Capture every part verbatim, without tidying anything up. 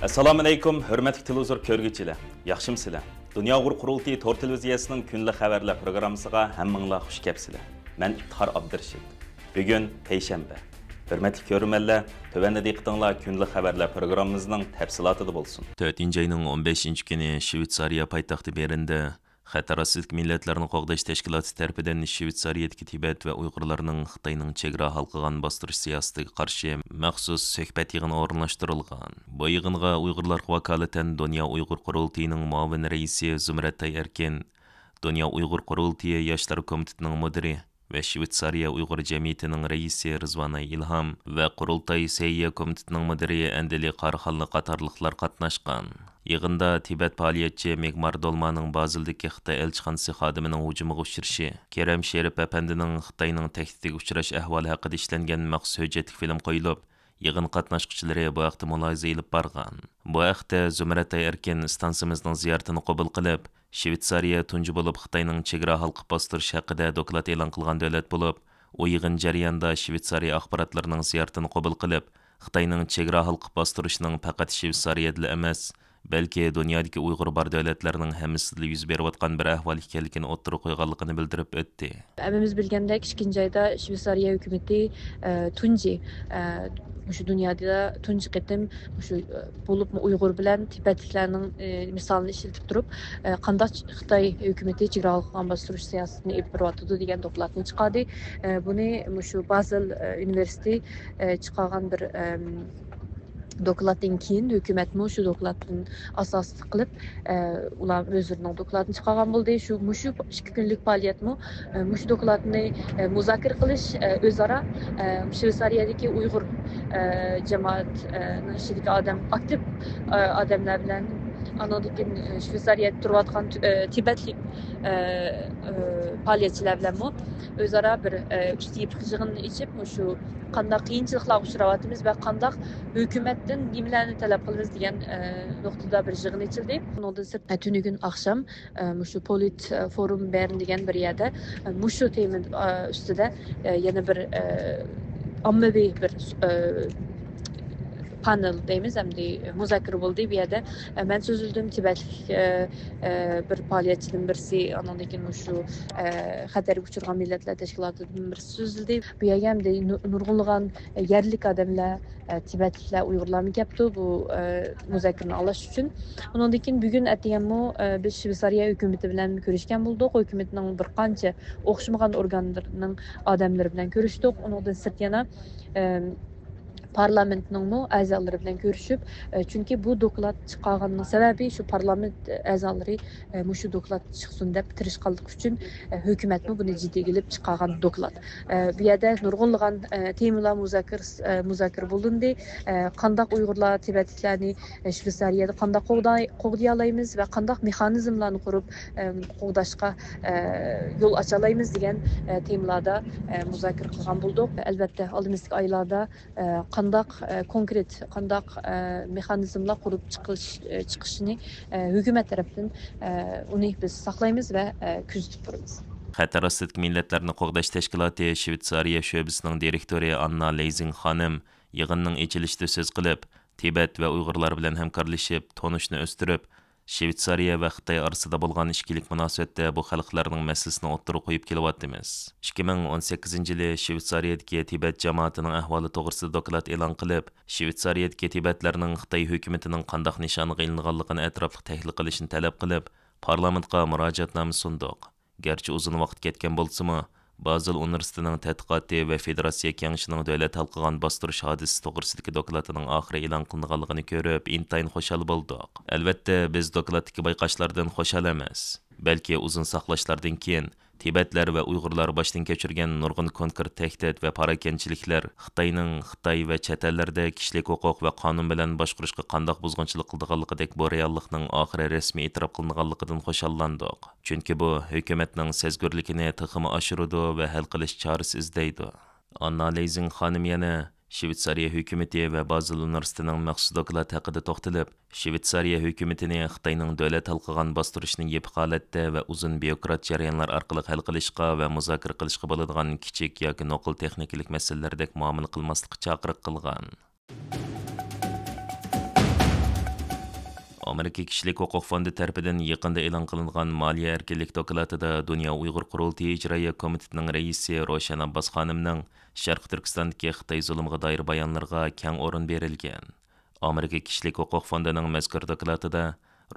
ئەسسالامۇئەلەيكۇم، ھۆرمەتلىك تېلېۋىزور كۆرگۈچىلەر، ياخشىمۇسىلەر؟ دۇنيا ئۇيغۇر قۇرۇلتىيى تور تېلېۋىزىيەسىنىڭ كۈندىلىك خەۋەرلەر پروگراممىسىغا ھەممىڭلار خۇش كەپسىلەر. مەن ئىپتىخار ئابدۇرېشىت. بۈگۈن پەيشەنبە. ھۆرمەتلىك كۆرۈرمەنلەر، تۆۋەندە دىققىتىڭلار كۈندىلىك خەۋەرلەر پروگراممىمىزنىڭ تەپسىلاتىدا بولسۇن. تۆتىنچى ئاينىڭ ئون بەشىنچى كۈنى شۋېتسارىيە پايتەختى بېرندا خەتەر ئاستىدىكى مىللەتلەرنى قوغداش تەشكىلاتى تەرىپىدىن شۋېتسارىيەدىكى تىبەت ۋە ئۇيغۇرلارنىڭ خىتاينىڭ چېگرا ھالقىغان باستۇرۇش سىياسىتىگە قارشى مەخسۇس سۆھبەت يىغىنى ئورۇنلاشتۇرۇلغان. بۇ يىغىنغا ئۇيغۇرلارغا ۋاكالىتەن دۇنيا ئۇيغۇر قۇرۇلتىيىنىڭ مۇئاۋىن رەئىسى زۇمرەت ئايئەركىن، دۇنيا ئۇيغۇر قۇرۇلتىيى ياشلار كومىتېتىنىڭ مۇدىرى ۋە شۋېتسارىيە ئۇيغۇر جەمئىيىتىنىڭ رەئىسى رىزۋاناي ئىلھام ۋە قۇرۇلتاي سەھىيە كومىتېتىنىڭ مۇدىرى ئەندىلى قاراخانلى قاتارلىقلار قاتناشقان. يىغىندا تىبەت پائالىيەتچى مېگمار دولمانىڭ بازىلدىكى خىتاي ئەلچىخانىسى خادىمىنىڭ ھۇجۇمىغا ئۇچرىشى، كېرەم شېرىپ ئەپەندىنىڭ خىتاينىڭ تەھدىتىگە ئۇچراش ئەھۋالى ھەققىدە ئىشلەنگەن مەخسۇس ھۆججەتلىك فىلىم قويۇلۇپ، يىغىن قاتناشقۇچىلىرى بۇ ھەقتە مۇلاھىزە ئېلىپ بارغان. بۇ ھەقتە زۇمرەت ئەركىن ئىستانسىمىزنىڭ زىيارىتىنى قوبۇل قىلىپ، شۋېتسارىيە تۇنجى بولۇپ خىتاينىڭ چېگرا ھالقىپ باستۇرۇش ھەققىدە دوكلات ئېلان قىلغان دۆلەت بولۇپ، ئۇ يىغىن جەريانىدا شۋېتسارىيە ئاخباراتلىرىنىڭ زىيارىتىنى قوبۇل قىلىپ، خىتاينىڭ چېگرا ھالقىپ باستۇرۇشىنىڭ پەقەت شۋېتسارىيەدىلا ئەمەس، بەلكى دۇنيادىكى ئۇيغۇر بار دۆلەتلەرنىڭ ھەممىسىدىلا يۈز بېرىۋاتقان بىر ئەھۋال ئىكەنلىكىنى ئوتتۇرىغا قويغانلىقىنى بىلدۈرۈپ ئۆتتى. ھەممىمىز بىلگەندەك، ئىككىنچى ئايدا شۋېتسارىيە ھۆكۈمىتى، ئە، تۇنجى، ئە، مۇشۇ دۇنيادا تۇنجى قېتىم مۇشۇ، ئە، بولۇپمۇ ئۇيغۇر بىلەن تىبەتلىكلەرنىڭ، ئە، مىسالىنى ئىشلىتىپ تۇرۇپ، ئە، قانداق خىتاي ھۆكۈمىتى چېگرا ھالقىغان باستۇرۇش سىياسىتىنى ئېلىپ بېرىۋاتىدۇ دېگەن دوكلاتنى چىقاردى. ئە، بۇنى مۇشۇ بازېل، ئە، ئۇنىۋېرسىتېتى، ئە، چىقارغان بىر، ئەم، دوكلاتتىن كېيىن ھۆكۈمەتمۇ شۇ دوكلاتتىن ئاساسلىق قىلىپ، ئە، ئۇلار ئۆزلىرىنىڭ دوكلاتىنى چىقارغان بولدى. شۇ، مۇشۇ ئىككى كۈنلۈك پائالىيەتمۇ، ئە، مۇشۇ دوكلاتنى، ئە، مۇزاكىرە قىلىش، ئە، ئۆزئارا، ئە، شۋېتسارىيەدىكى ئۇيغۇر، ئە، جامائەتنىڭ ئىچىدىكى ئادەم، ئاكتىپ، ئە، ئادەملەر بىلەن، ئانىڭدىن كېيىن، ئە، شۋېتسارىيەدە تۇرۇۋاتقان، ئە، تىبەتلىك، ئە، ئە، پائالىيەتچىلەر بىلەنمۇ ئۆزئارا بىر، ئە، ئۈستى يېپىق يىغىن ئېچىپ، مۇشۇ قانداق قىيىنچىلىقلارغا ئۇچراۋاتىمىز ۋە قانداق ھۆكۈمەتتىن نېمىلەرنى تەلەپ قىلىمىز دېگەن، ئە، نۇقتىدا بىر يىغىن ئېچىلدى. ئۇنىڭدىن سىرت، ئە، تۈنۈگۈن ئاخشام، ئە، مۇشۇ پولىت، ئە، فورۇم بېرن دېگەن بىر يەردە، ئە، مۇشۇ تېما، ئە، ئۈستىدە، ئە، يەنە بىر، ئە، ئاممىۋى بىر، ئە، پانېل دەيمىز، ئەمدى مۇزاكىرە بولدى. بۇ يەردە، ئە، مەن سۆزلىدىم، تىبەتلىك، ئە، ئە، بىر پائالىيەتچىدىن بىرسى، ئانىڭدىن كېيىن مۇشۇ، ئە، خەتەرگە ئۇچرىغان مىللەتلەر تەشكىلاتىدىن بىرسى سۆزلىدى. بۇ يەرگە ئەمدى نۇ-، نۇرغۇنلىغان يەرلىك ئادەملەر، ئە، تىبەتلىكلەر، ئۇيغۇرلارمۇ كەپتۇ بۇ، ئە، مۇزاكىرىنى ئاڭلاش ئۈچۈن. ئۇنىڭدىن كېيىن بۈگۈن ئەتىگەنمۇ، ئە، بىز شۋېتسارىيە ھۆكۈمىتى بىلەن كۆرۈشكەن بولدۇق. ھۆكۈمەتنىڭ بىر قانچە ئوخشىمىغان ئورگانلىرىنىڭ ئادەملىرى بىلەن كۆرۈشتۇق. ئۇنىڭدىن سىرت يەنە، ئە، پارلامېنتنىڭمۇ ئەزالىرى بىلەن كۆرۈشۈپ، ئە، چۈنكى بۇ دوكلات چىقارغاننىڭ سەۋەبى شۇ پارلامېنت ئەزالىرى، ئە، مۇشۇ دوكلات چىقسۇن دەپ تىرىشقانلىقى ئۈچۈن، ئە، ھۆكۈمەتمۇ بۇنى جىددىيگە ئېلىپ چىقارغان دوكلات. ئە، بۇ يەردە نۇرغۇنلىغان، ئە، تېمىلار مۇزاكىرە، ئە، مۇزاكىرە بولۇندى. ئە، قانداق ئۇيغۇرلار، تىبەتلىكلەرنى، ئە، شۋېتسارىيەدە قانداق قوغداي-، قوغدىيالايمىز ۋە قانداق مېخانىزملارنى قۇرۇپ، ئە، قوغداشقا، ئە، يول ئاچالايمىز دېگەن، ئە، تېمىلاردا، ئە، مۇزاكىرە قىلغان بولدۇق. ئەلۋەتتە، ئالدىمىزدىكى ئايلاردا ئە، قانداق، ئە، كونكرېت، قانداق، ئە، مېخانىزملار قۇرۇپ چىقىش، ئە، چىقىشىنى، ئە، ھۆكۈمەت تەرەپتىن، ئە، ئۇنى بىز ساقلايمىز ۋە، ئە، كۆزىتىپ تۇرىمىز. خەتەر ئاستىدىكى مىللەتلەرنى قوغداش تەشكىلاتى شۋېتسارىيە شۆبىسىنىڭ دىرېكتورى ئاننا لېيزىڭ خانىم يىغىننىڭ ئېچىلىشىدا سۆز قىلىپ، تىبەت ۋە ئۇيغۇرلار بىلەن ھەمكارلىشىپ، تونۇشنى ئۆستۈرۈپ، شۋېتسارىيە ۋە خىتاي ئارىسىدا بولغان ئىككىلىك مۇناسىۋەتتە بۇ خەلقلەرنىڭ مەسىلىسىنى ئوتتۇرىغا قويۇپ كېلىۋاتىمىز. ئىككى مىڭ ئون سەككىزىنچى يىلى شۋېتسارىيەدىكى تىبەت جامائىتىنىڭ ئەھۋالى توغرىسىدا دوكلات ئېلان قىلىپ، شۋېتسارىيەدىكى تىبەتلەرنىڭ خىتاي ھۆكۈمىتىنىڭ قانداق نىشانغا ئېلىنغانلىقىنى ئەتراپلىق تەھلىل قىلىشنى تەلەپ قىلىپ، پارلامېنتقا مۇراجىئەتنامە سۇندۇق. گەرچە ئۇزۇن ۋاقىت كەتكەن بولسىمۇ، بازېل ئۇنىۋېرسىتېتىنىڭ تەتقىقاتى ۋە فېدېراتسىيە كېڭىشىنىڭ دۆلەت ھالقىغان باستۇرۇش ھادىسىسى توغرىسىدىكى دوكلاتىنىڭ ئاخىرى ئېلان قىلىنغانلىقىنى كۆرۈپ، ئىنتايىن خۇشال بولدۇق. ئەلۋەتتە، بىز دوكلاتتىكى بايقاشلاردىن خۇشال ئەمەس. بەلكى ئۇزۇن ساقلاشلاردىن كېيىن، تىبەتلەر ۋە ئۇيغۇرلار باشتىن كەچۈرگەن نۇرغۇن كونكرېت تەھدىت ۋە پاراكەنچىلىكلەر خىتاينىڭ خىتاي ۋە چەت ئەللەردە كىشىلىك ھوقۇق ۋە قانۇن بىلەن باشقۇرۇشقا قانداق بۇزغۇنچىلىق قىلىدىغانلىقىدەك بۇ رېئاللىقنىڭ ئاخىرى رەسمىي ئېتىراپ قىلىنغانلىقىدىن خۇشاللاندۇق. چۈنكى بۇ ھۆكۈمەتنىڭ سەزگۈرلۈكىنى تېخىمۇ ئاشۇرىدۇ ۋە ھەل قىلىش چارىسى ئىزدەيدۇ. ئاننا لېيزىڭ خانىم يەنە شۋېتسارىيە ھۆكۈمىتى ۋە بازېل ئۇنىۋېرسىتېتىنىڭ مەخسۇس دوكلاتى ھەققىدە توختىلىپ، شۋېتسارىيە ھۆكۈمىتىنى خىتاينىڭ دۆلەت ھالقىغان باستۇرۇشىنى يېپىق ھالەتتە ۋە ئۇزۇن بيۇروكرات جەريانلار ئارقىلىق ھەل قىلىشقا ۋە مۇزاكىرە قىلىشقا بولىدىغان كىچىك ياكى نوقۇل تېخنىكىلىق مەسىلىلەردەك مۇئامىلە قىلماسلىققا چاقىرىق قىلغان. ئامېرىكا كىشىلىك ھوقۇق فوندى تەرىپىدىن يېقىندا ئېلان قىلىنغان مالىيە ئەركىنلىك دوكلاتىدا دۇنيا ئۇيغۇر قۇرۇلتىيى ئىجرائىيە كومىتېتىنىڭ رەئىسى روشەن ئابباس خانىمنىڭ شەرقىي تۈركىستاندىكى خىتاي زۇلۇمىغا دائىر بايانلىرىغا كەڭ ئورۇن بېرىلگەن. ئامېرىكا كىشىلىك ھوقۇق فوندىنىڭ مەزكۇر دوكلاتىدا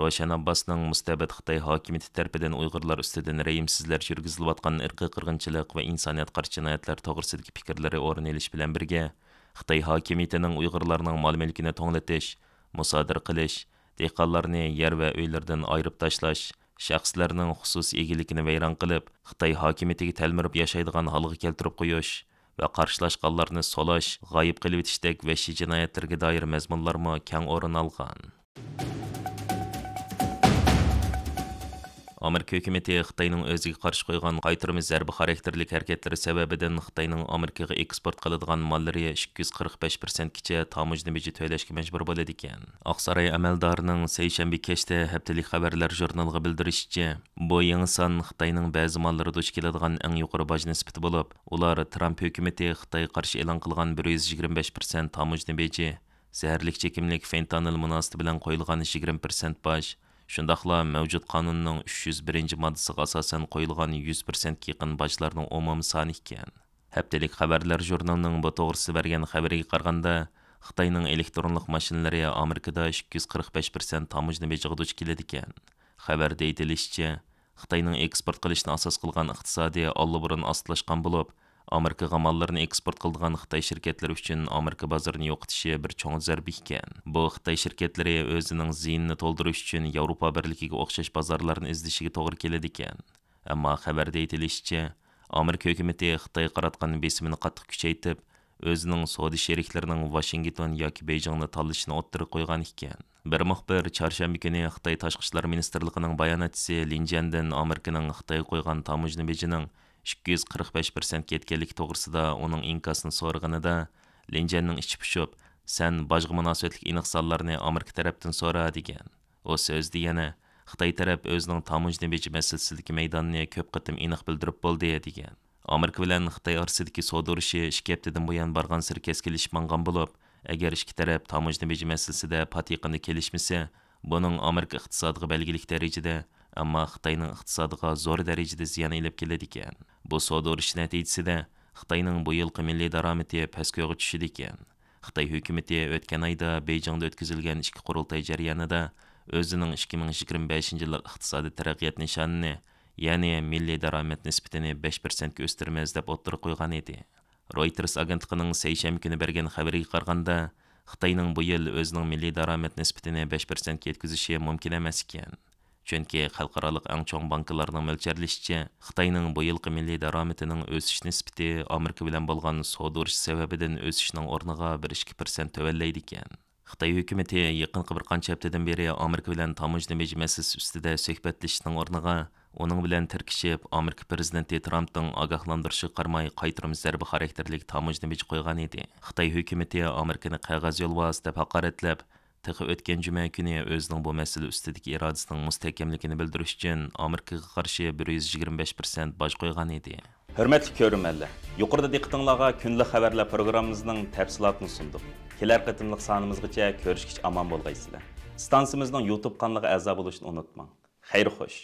روشەن ئابباسنىڭ مۇستەبىت خىتاي ھاكىمىيىتى تەرىپىدىن ئۇيغۇرلار ئۈستىدىن رەھىمسىزلەرچە يۈرگۈزۈلۈۋاتقان ئىرقىي قىرغىنچىلىق ۋە ئىنسانىيەتقا قارشى جىنايەتلەر توغرىسىدىكى پىكىرلىرى ئورۇن ئېلىش بىلەن بىرگە، خىتاي ھاكىمىيىتىنىڭ ئۇيغۇرلارنىڭ مال-مۈلكىنى توڭلىتىش، مۇسادىرە قىلىش، دېھقانلارنى يەر ۋە ئۆيلىرىدىن ئايرىپ تاشلاش، شەخسلەرنىڭ خۇسۇسىي ئىگىلىكىنى ۋەيران قىلىپ، خىتاي ھاكىمىيىتىگە تەلمۈرۈپ ياشايدىغان ھالغا كەلتۈرۈپ قويۇش ۋە قارشىلاشقانلارنى سولاش، غايىب قىلىۋېتىشتەك ۋەھشىي جىنايەتلەرگە دائىر مەزمۇنلارمۇ كەڭ ئورۇن ئالغان. ئامېرىكا ھۆكۈمىتى خىتاينىڭ ئۆزىگە قارشى قويغان قايتۇرما زەربە خاراكتېرلىك ھەرىكەتلىرى سەۋەبىدىن خىتاينىڭ ئامېرىكىغا ئېكسپورت قىلىدىغان ماللىرى ئىككى يۈز قىرىق بەش پىرسەنتكىچە تاموژنا بېجى تۆلەشكە مەجبۇر بولىدىكەن. ئاقساراي ئەمەلدارىنىڭ سەيشەنبە كەچتە ھەپتىلىك خەۋەرلەر ژۇرنىلىغا بىلدۈرۈشىچە، بۇ يېڭى سان خىتاينىڭ بەزى ماللىرى دۇچ كېلىدىغان ئەڭ يۇقىرى باج نىسبىتى بولۇپ، ئۇلار ترامپ ھۆكۈمىتى خىتايغا قارشى ئېلان قىلغان بىر يۈز يىگىرمە بەش پىرسەنت تاموژنا بېجى، زەھەرلىك چېكىملىك فېنتانىل مۇناسىۋىتى بىلەن قويۇلغان يىگىرمە پىرسەنت باج، شۇنداقلا مەۋجۇت قانۇننىڭ ئۈچ يۈز بىرىنچى ماددىسىغا ئاساسەن قويۇلغان يۈز پىرسەنتكە يېقىن باجلارنىڭ ئومۇمىي سانى ئىكەن. ھەپتىلىك خەۋەرلەر ژۇرنىلىنىڭ بۇ توغرىسىدا بەرگەن خەۋىرىگە قارىغاندا، خىتاينىڭ ئېلېكترونلۇق ماشىنىلىرى ئامېرىكىدا ئىككى يۈز قىرىق بەش پىرسەنت تاموژنا بېجىغا دۇچ كېلىدىكەن. خەۋەردە ئېيتىلىشىچە، خىتاينىڭ ئېكسپورت قىلىشنى ئاساس قىلغان ئىقتىسادى ئاللىبۇرۇن ئاستىلاشقان بولۇپ، ئامېرىكىغا ماللىرىنى ئېكسپورت قىلىدىغان خىتاي شىركەتلىرى ئۈچۈن ئامېرىكا بازىرىنى يوقىتىشى بىر چوڭ زەربە ئىكەن. بۇ خىتاي شىركەتلىرى ئۆزىنىڭ زىيىنىنى تولدۇرۇش ئۈچۈن ياۋروپا بىرلىكىگە ئوخشاش بازارلارنى ئىزدىشىگە توغرا كېلىدىكەن. ئەمما خەۋەردە ئېيتىلىشىچە، ئامېرىكا ھۆكۈمىتى خىتايغا قاراتقان بېسىمىنى قاتتىق كۈچەيتىپ، ئۆزىنىڭ سودا شېرىكلىرىنىڭ ۋاشىنگتون ياكى بېيجىڭنى تاللىشىنى ئوتتۇرىغا قويغان ئىكەن. بىر مۇخبىر چارشەنبە كۈنى خىتاي تاشقى ئىشلار مىنىستىرلىقىنىڭ باياناتچىسى لىن جيەندىن ئامېرىكىنىڭ خىتايغا قويغان تاموژنا بېجىنىڭ ئىككى يۈز قىرىق بەش پىرسەنتكە يەتكەنلىكى توغرىسىدا ئۇنىڭ ئىنكاسىنى سورىغىنىدا، لىن جيەننىڭ ئىچى پۇشۇپ، سەن باجغا مۇناسىۋەتلىك ئېنىق سانلارنى ئامېرىكا تەرەپتىن سورا، دېگەن. ئۇ سۆزىدە يەنە، خىتاي تەرەپ ئۆزىنىڭ تاموژنا بېجى مەسىلىسىدىكى مەيدانىنى كۆپ قېتىم ئېنىق بىلدۈرۈپ بولدى، دېگەن. ئامېرىكا بىلەن خىتاي ئارىسىدىكى سودا ئۇرۇشى ئىككى ھەپتىدىن بۇيان بارغانسېرى كەسكىنلىشىپ ماڭغان بولۇپ، ئەگەر ئىككى تەرەپ تاموژنا بېجى مەسىلىسىدە پات يېقىندا كېلىشمىسە، بۇنىڭ ئامېرىكا ئىقتىسادىغا بەلگىلىك دەرىجىدە، ئەمما خىتاينىڭ ئىقتىسادىغا زور دەرىجىدە زىيان ئېلىپ كېلىدىكەن. بۇ سودا ئۇرۇشى نەتىجىسىدە خىتاينىڭ بۇ يىلقى مىللىي دارامىتى پەسكويغا چۈشىدىكەن. خىتاي ھۆكۈمىتى ئۆتكەن ئايدا بېيجىڭدا ئۆتكۈزۈلگەن ئىككى قۇرۇلتاي جەريانىدا ئۆزىنىڭ ئىككى مىڭ يىگىرمە بەشىنچى يىللىق ئىقتىسادىي تەرەققىيات نىشانىنى، يەنى مىللىي دارامەت نىسبىتىنى بەش پىرسەنتكە ئۆستۈرىمىز، دەپ ئوتتۇرىغا قويغان ئىدى. رويتېرس ئاگېنتلىقىنىڭ سەيشەنبە كۈنى بەرگەن خەۋىرىگە قارىغاندا، خىتاينىڭ بۇ يىل ئۆزىنىڭ مىللىي دارامەت نىسبىتىنى بەش پىرسەنتكە يەتكۈزۈشى مۇمكىن ئەمەس ئىكەن. چۈنكى خەلقئارالىق ئەڭ چوڭ بانكىلارنىڭ مۆلچەرلىشىچە، خىتاينىڭ بۇ يىلقى مىللىي دارامىتىنىڭ ئۆسۈش نىسبىتى ئامېرىكا بىلەن بولغان سودا ئۇرۇشى سەۋەبىدىن ئۆسۈشنىڭ ئورنىغا بىر ئىككى پىرسەنت تۆۋەنلەيدىكەن. خىتاي ھۆكۈمىتى يېقىنقى بىر قانچە ھەپتىدىن بېرى ئامېرىكا بىلەن تاموژنا بېجى مەسىلىسى ئۈستىدە سۆھبەتلىشىشنىڭ ئورنىغا، ئۇنىڭ بىلەن تىركىشىپ، ئامېرىكا پىرېزىدېنتى ترامپنىڭ ئاگاھلاندۇرۇشىغا قارىماي، قايتۇرما زەربە خاراكتېرلىك تاموژنا بېجى قويغان ئىدى. خىتاي ھۆكۈمىتى ئامېرىكىنى قەغەز يولۋاسى دەپ ھاقارەتلەپ، تېخى ئۆتكەن جۈمە كۈنى ئۆزىنىڭ بۇ مەسىلە ئۈستىدىكى ئىرادىسىنىڭ مۇستەھكەملىكىنى بىلدۈرۈش ئۈچۈن ئامېرىكىغا قارشى بىر يۈز يىگىرمە بەش پىرسەنت باج قويغان ئىدى. ھۆرمەتلىك كۆرۈرمەنلەر، يۇقىرىدا دىققىتىڭلارغا كۈندىلىك خەۋەرلەر پروگراممىمىزنىڭ تەپسىلاتىنى سۇندۇق. كېلەر قېتىملىق سانىمىزغىچە كۆرۈشكىچە ئامان بولغايسىلەر. ئىستانسىمىزنىڭ يۇتۇب قانىلىغا ئەزا بولۇشنى ئۇنتۇماڭ. خەير خوش.